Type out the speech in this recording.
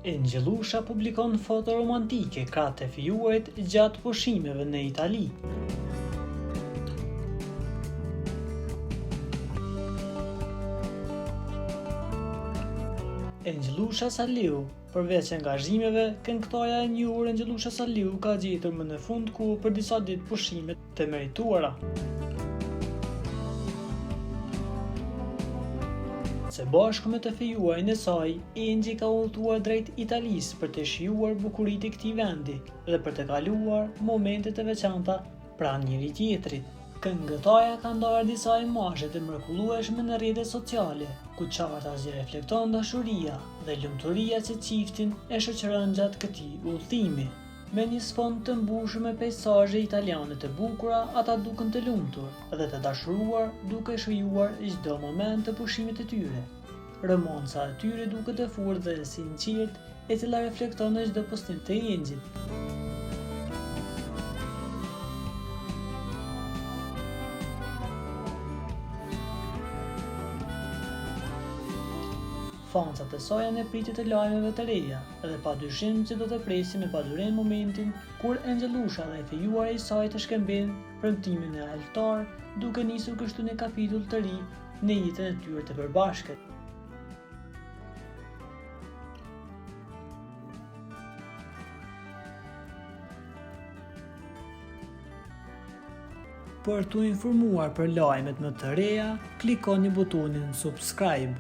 Engjëllusha publikon foto romantike krah të fejuarit gjatë pushimeve në Itali. Engjëllusha Saliu, përveç angazhimeve, këngëtarja e njohur Engjëllusha Saliu ka gjetur më në fund kohë për disa ditë pushime të merituara. Së bashku me të fejuarin e saj, Engji ka udhëtuar drejt Italisë për të shijuar bukuritë e këtij vendi dhe për të kaluar momente të veçanta pranë njëri-tjetrit. Këngëtarja ka ndarë disa imazhe të mrekullueshme në rrjetet sociale, ku qartazi reflekton dashuria dhe lumturia që çiftin e shoqëron gjatë këtij udhëtimi. Me një sfond të mbushur me peisazhe italiane të bukura, ata duken të lumtur dhe të dashuruar duke shijuar çdo moment të pushimit të tyre. Romanca e tyre duket e fortë dhe e sinqertë, e cila reflekton në çdo postim të Engjit. Fansat e saj janë në pritje të lajmeve të reja dhe padyshim që do të presin me padurim momentin kur Engjëllusha dhe i fejuari i saj të shkëmbejnë premtimin në altar, duke nisur kështu një kapitull të ri në jetën e tyre të përbashkët. Për t'u informuar për lajmet më të reja, klikoni butonin subscribe.